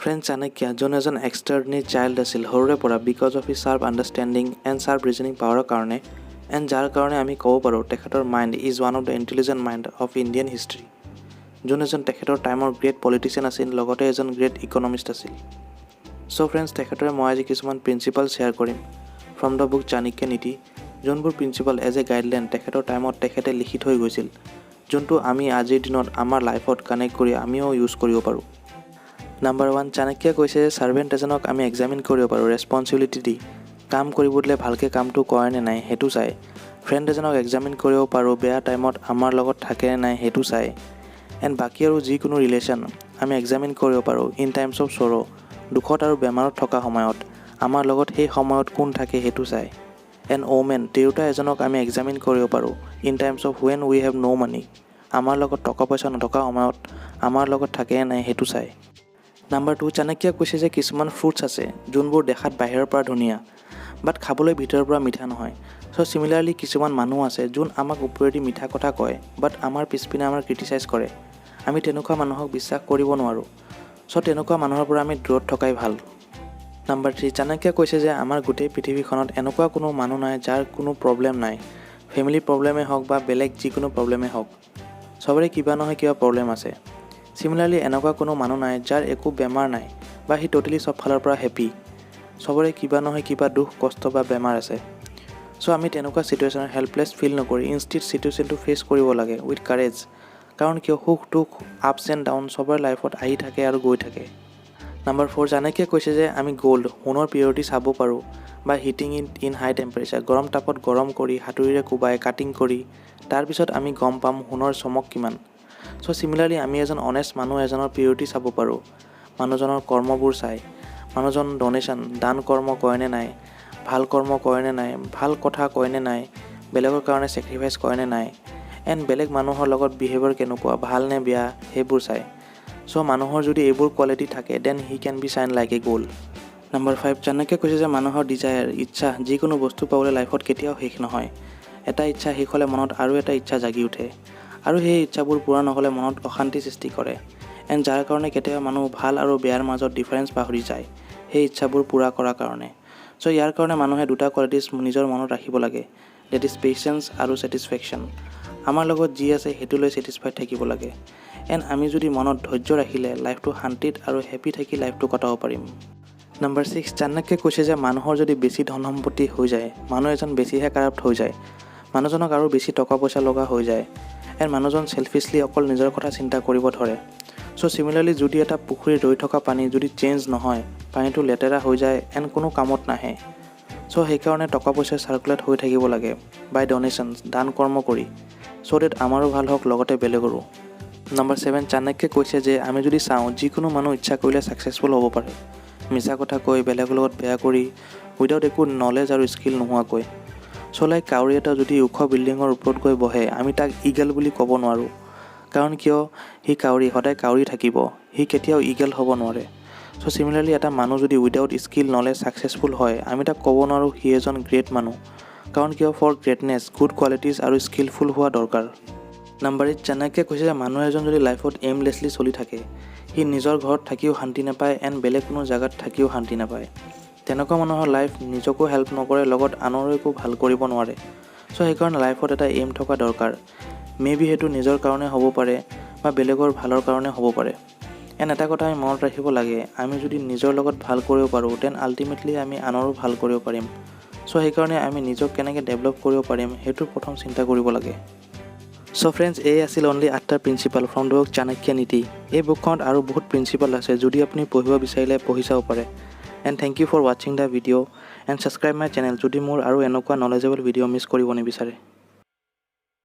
Friend, Chanakya যোন এজন extraordinary child আছিল সৰুৰে পৰা because of his sharp understanding and sharp reasoning পাৱাৰৰ কাৰণে, এণ্ড যাৰ কাৰণে আমি ক'ব পাৰোঁ তেখেতৰ mind is one of the intelligent mind of Indian history, যোন এজন তেখেতৰ টাইমৰ গ্ৰেট পলিটিচিয়ান আছিল, লগতে এজন গ্ৰেট ইকনমিষ্ট আছিল। চ' ফ্ৰেণ্ডছ, তেখেতৰে মই আজি কিছুমান প্ৰিন্সিপাল শ্বেয়াৰ কৰিম ফ্ৰম the book Chanakya নীতি, যোনবোৰ প্ৰিন্সিপাল এজ এ গাইডলাইন তেখেতৰ টাইমত তেখেতে লিখি থৈ গৈছিল, যোনটো আমি আজিৰ দিনত আমাৰ লাইফত কানেক্ট কৰি আমিও ইউজ কৰিব পাৰোঁ। নাম্বাৰ 1, চাণক্যই কৈছে যে ছাৰ্ভেণ্ট এজনক আমি এক্সামিন কৰিব পাৰোঁ ৰেচপনচিবিলিটি দি, কাম কৰিব দিলে ভালকৈ কামটো কৰে নে নাই সেইটো চাই। ফ্ৰেণ্ড এজনক এক্সামিন কৰিব পাৰোঁ বেয়া টাইমত আমাৰ লগত থাকে নে নাই সেইটো চাই। এণ্ড বাকী আৰু যিকোনো ৰিলেশ্যন আমি এক্সামিন কৰিব পাৰোঁ ইন টাইমছ অফ চৰ', দুখত আৰু বেমাৰত থকা সময়ত আমাৰ লগত সেই সময়ত কোন থাকে সেইটো চাই। এণ্ড ওমেন, তিৰোতা এজনক আমি এক্সামিন কৰিব পাৰোঁ in times of when we have no money, আমাৰ লগত টকা পইচা নথকা সময়ত আমাৰ লগত থাকে নে নাই সেইটো চাই। নাম্বাৰ 2, চাণক্যই কৈছে যে কিছুমান ফ্ৰুটছ আছে যোনবোৰ দেখাত বাহিৰৰ পৰা ধুনীয়া, বাট খাবলৈ ভিতৰৰ পৰা মিঠা নহয়। চ' চিমিলাৰলি কিছুমান মানুহ আছে যোন আমাক ওপৰেদি মিঠা কথা কয়, বাট আমাৰ পিছপিনে আমাৰ ক্ৰিটিচাইজ কৰে। আমি তেনেকুৱা মানুহক বিশ্বাস কৰিব নোৱাৰোঁ। চ' তেনেকুৱা মানুহৰ পৰা আমি দূৰত থকাই ভাল। নাম্বাৰ 3, চাণক্যই কৈছে যে আমাৰ গোটেই পৃথিৱীখনত এনেকুৱা কোনো মানুহ নাই যাৰ কোনো প্ৰব্লেম নাই। ফেমিলি প্ৰব্লেমেই হওক বা বেলেগ যিকোনো প্ৰব্লেমেই হওক, চবৰে কিবা নহয় কিবা প্ৰব্লেম আছে। চিমিলাৰলি এনেকুৱা কোনো মানুহ নাই যাৰ একো বেমাৰ নাই বা সি ট'টেলি চব ফালৰ পৰা হেপী। চবৰে কিবা নহয় কিবা দুখ কষ্ট বা বেমাৰ আছে। চ' আমি তেনেকুৱা চিটুৱেশ্যনত হেল্পলেছ ফিল নকৰি ইনষ্টিড চিটুৱেশ্যনটো ফেচ কৰিব লাগে উইথ কাৰেজ। কাৰণ কিয়, সুখ দুখ, আপছ এণ্ড ডাউন চবৰে লাইফত আহি থাকে আৰু গৈ থাকে। নাম্বাৰ 4, চাণক্যই কৈছে যে আমি গ'ল্ড, সোণৰ পিউৰিটি চাব পাৰোঁ by heating in high temperature, গৰম তাপত গৰম কৰি, হাতুৰীৰে কোবাই কাটিং কৰি, তাৰপিছত আমি গম পাম সোণৰ চমক কিমান। চ' চিমিলাৰলি আমি এজন অনেষ্ট মানুহ এজনৰ পিউৰিটি চাব পাৰোঁ মানুহজনৰ কৰ্মবোৰ চাই। মানুহজন ডনেশ্যন, দান কৰ্ম কৰেনে নাই, ভাল কৰ্ম কৰেনে নাই, ভাল কথা কয়নে নাই, বেলেগৰ কাৰণে ছেক্ৰিফাইচ কৰেনে নাই, এণ্ড বেলেগ মানুহৰ লগত বিহেভিয়াৰ কেনেকুৱা, ভাল নে বেয়া, সেইবোৰ চায়। চ' মানুহৰ যদি এইবোৰ কোৱালিটি থাকে, then he can be shine like a gold. Number 5, চাণক্যই কৈছে যে মানুহৰ ডিজায়াৰ, ইচ্ছা যিকোনো বস্তু পাবলৈ লাইফত কেতিয়াও শেষ নহয়। এটা ইচ্ছা শেষ হ'লে মনত আৰু এটা ইচ্ছা জাগি উঠে আৰু সেই ইচ্ছাবোৰ পূৰা নহ'লে মনত অশান্তি সৃষ্টি কৰে, এণ্ড যাৰ কাৰণে কেতিয়াবা মানুহ ভাল আৰু বেয়াৰ মাজত ডিফাৰেঞ্চ পাহৰি যায় সেই ইচ্ছাবোৰ পূৰা কৰাৰ কাৰণে। চ' ইয়াৰ কাৰণে মানুহে দুটা কোৱালিটিছ নিজৰ মনত ৰাখিব লাগে, that is patience আৰু ছেটিছফেকশ্যন। আমাৰ লগত যি আছে সেইটো লৈ ছেটিছফাইড থাকিব লাগে। এণ্ড আমি যদি মনত ধৈৰ্য ৰাখিলে লাইফটো শান্তিত আৰু হেপী থাকি লাইফটো কটাব পাৰিম। নাম্বাৰ 6, চাণক্যই কৈছে যে মানুহৰ যদি বেছি ধন সম্পত্তি হৈ যায়, মানুহ এজন বেছিহে কাৰাপ্ট হৈ যায়। মানুহজনক আৰু বেছি টকা পইচা লগা হৈ যায় এণ্ড মানুহজন চেলফিছলি অকল নিজৰ কথা চিন্তা কৰিব ধৰে। চ' চিমিলাৰলি যদি এটা পুখুৰীত ৰৈ থকা পানী যদি চেঞ্জ নহয়, পানীটো লেতেৰা হৈ যায় এণ্ড কোনো কামত নাহে। চ' সেইকাৰণে টকা পইচা চাৰ্কুলেট হৈ থাকিব লাগে বাই ডনেশ্যনছ, দান কৰ্ম কৰি, চ' ডেট আমাৰো ভাল হওক, লগতে বেলেগৰো। নাম্বাৰ 7, চাণক্যই কৈছে যে আমি যদি চাওঁ, যিকোনো মানুহ ইচ্ছা কৰিলে ছাকচেছফুল হ'ব পাৰে, মিছা কথা কৈ, বেলেগৰ লগত বেয়া কৰি, উইদাউট একো নলেজ আৰু স্কিল নোহোৱাকৈ। চ' লাইক কাউৰী এটা যদি ওখ বিল্ডিঙৰ ওপৰত গৈ বহে, আমি তাক ইগল বুলি ক'ব নোৱাৰোঁ। কাৰণ কিয়, সি কাউৰী, সদায় কাউৰী থাকিব, সি কেতিয়াও ইগল হ'ব নোৱাৰে। চ' চিমিলাৰলি এটা মানুহ যদি উইদাউট স্কিল, নলেজ ছাকচেছফুল হয়, আমি তাক ক'ব নোৱাৰোঁ সি এজন গ্ৰেট মানুহ। কাৰণ কিয়, ফৰ গ্ৰেটনেছ গুড কোৱালিটিজ আৰু স্কিলফুল হোৱা দৰকাৰ। নাম্বাৰ 8, চাণক্যই কৈছে যে মানুহ এজন যদি লাইফত এইমলেছলি চলি থাকে, সি নিজৰ ঘৰত থাকিও শান্তি নাপায় এণ্ড বেলেগ কোনো জেগাত থাকিও শান্তি নাপায়। তেনেকুৱা মানুহৰ লাইফ নিজকো হেল্প নকৰে, লগত আনৰো একো ভাল কৰিব নোৱাৰে। চ' সেইকাৰণে লাইফত এটা এইম থকা দৰকাৰ। মে বি সেইটো নিজৰ কাৰণে হ'ব পাৰে বা বেলেগৰ ভালৰ কাৰণে হ'ব পাৰে। এণ্ড এটা কথা আমি মনত ৰাখিব লাগে, আমি যদি নিজৰ লগত ভাল কৰিব পাৰোঁ, then ultimately আমি আনৰো ভাল কৰিব পাৰিম। চ' সেইকাৰণে আমি নিজক কেনেকৈ ডেভেলপ কৰিব পাৰিম, সেইটো প্ৰথম চিন্তা কৰিব লাগে। চ' ফ্ৰেণ্ডছ, এই আছিল অনলি আঠটা principal from the book Chanakya নীতি। এই বুকখনত আৰু বহুত প্ৰিন্সিপাল আছে, যদি আপুনি পঢ়িব বিচাৰিলে পঢ়ি চাব পাৰে। And thank you for watching the video and subscribe my channel যদি মোৰ আৰু এনেকুৱা নলেজেবল ভিডিঅ' মিছ কৰিব নিবিচাৰে।